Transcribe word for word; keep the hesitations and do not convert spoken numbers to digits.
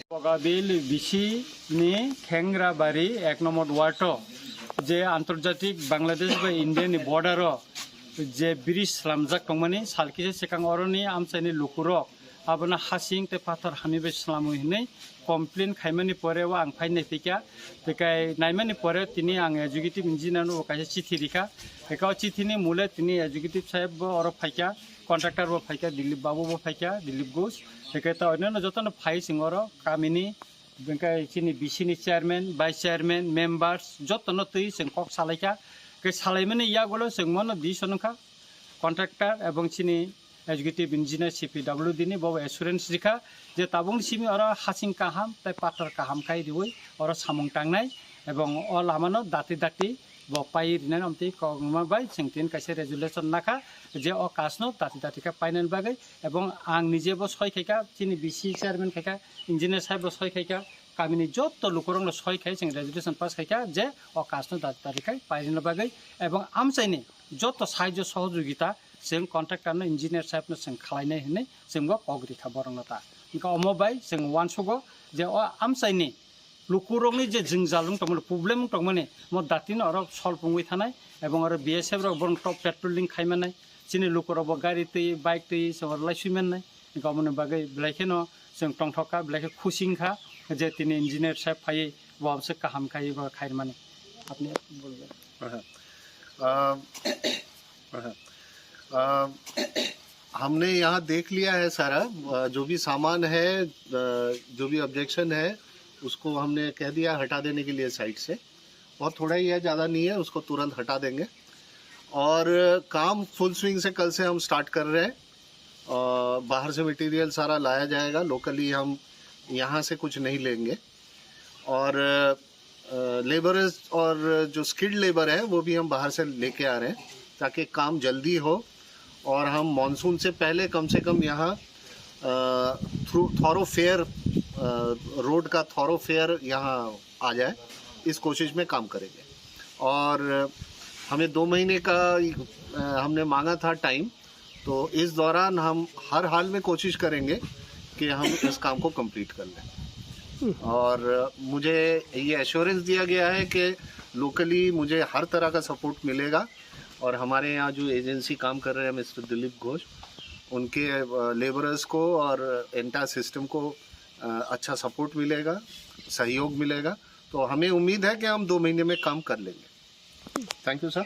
Bogabil bisi ni Khengrabari ek nombor ward o je antarjatik Bangladesh bai India ni border o je bridge slamjak tongmani salkisa swkang oroni amchaini lukurok abono hasing tei pathor hami bai slamwi hinwi complain khaimani pore o ang phai naiphikha, tei kai naimani pore tini ang executive engineer no bo kaisa chithi rikha, eka o chithi ni mule tini executive saheb bo oro phaikha, contractor bo phaikha, Dilip Babu bo phaikha, Dilip Ghosh, eka ta onno jotono phai sing oro kamini, bengkai chini B C ni chairman, vice chairman, members jotono twi sing kok salaikha, ke salaimani yagulo sing mono di sonokha contractor ebong chini executive engineer C P W D ni bo assurance rikha je tabung simi oro hasing kaham tei pathor kaham khai riwi oro samung tangnai ebong o lamano dati dati bo pai rinani omtwi kok numa bai chwng tin kaisa resolution nakha je o kasno dati dati khe painani bagwi ebong ang nije bo soi khaikha chini B C chairman khaikha engineer saheb bo soi khaikha kamini jotto lukurokno soi khai chwng resolution pass khaikha je o kasno dati dati khai painani bagwi ebong amchaini jotto sahajyo sohojogita chwng contractor no engineer saheb no chwng khwlainai hinwi chwng bo kok rikha borokno ta. Hwnkhe omo bai chwng uansugo je o amchaini lukurokni je jwngjal wng tongmani, problem wng tongmani, mo datino oro solve wngwi thanai ebong oro B S F rok borok top patrolling khai mannai, chini lukurok bo gari twi, bike twi se oro laisui mannai. Hwnkhe omoni bagwi belai kheno chwng tongthok kha, belai khe khusi wng kha je tini engineer saheb phaiwi bo abose kaham khai bo khairmani. Apni bolbe. हाँ। अ, अ, हमने यहाँ देख लिया है सारा, अ, जो भी सामान है, अ, जो भी ऑब्जेक्शन है, उसको हमने कह दिया हटा देने के लिए साइट से। बहुत थोड़ा ही है, ज़्यादा नहीं है, उसको तुरंत हटा देंगे। और काम फुल स्विंग से कल से हम स्टार्ट कर रहे हैं। अ, बाहर से मटेरियल सारा लाया जाएगा, लोकली हम यहाँ से कुछ नहीं लेंगे। और, अ, लेबरर्स और जो स्किल्ड लेबर है, वो भी हम बाहर से लेके आ रहे हैं, ताकि काम जल्दी हो और हम मॉनसून से पहले कम से कम यहाँ, अ, थ्रू थॉरोफेयर, अ, रोड का थॉरोफेयर यहाँ आ जाए, इस कोशिश में काम करेंगे। और हमें दो महीने का, अ, हमने मांगा था टाइम, तो इस दौरान हम हर हाल में कोशिश करेंगे कि हम इस काम को कंप्लीट कर लें। और मुझे ये एश्योरेंस दिया गया है कि लोकली मुझे हर तरह का सपोर्ट मिलेगा और हमारे यहाँ जो एजेंसी काम कर रहे हैं मिस्टर दिलीप घोष, उनके, अ, लेबरर्स को और एंटायर सिस्टम को, अ, अच्छा सपोर्ट मिलेगा, सहयोग मिलेगा। तो हमें उम्मीद है कि हम दो महीने में काम कर लेंगे। Thank you sir.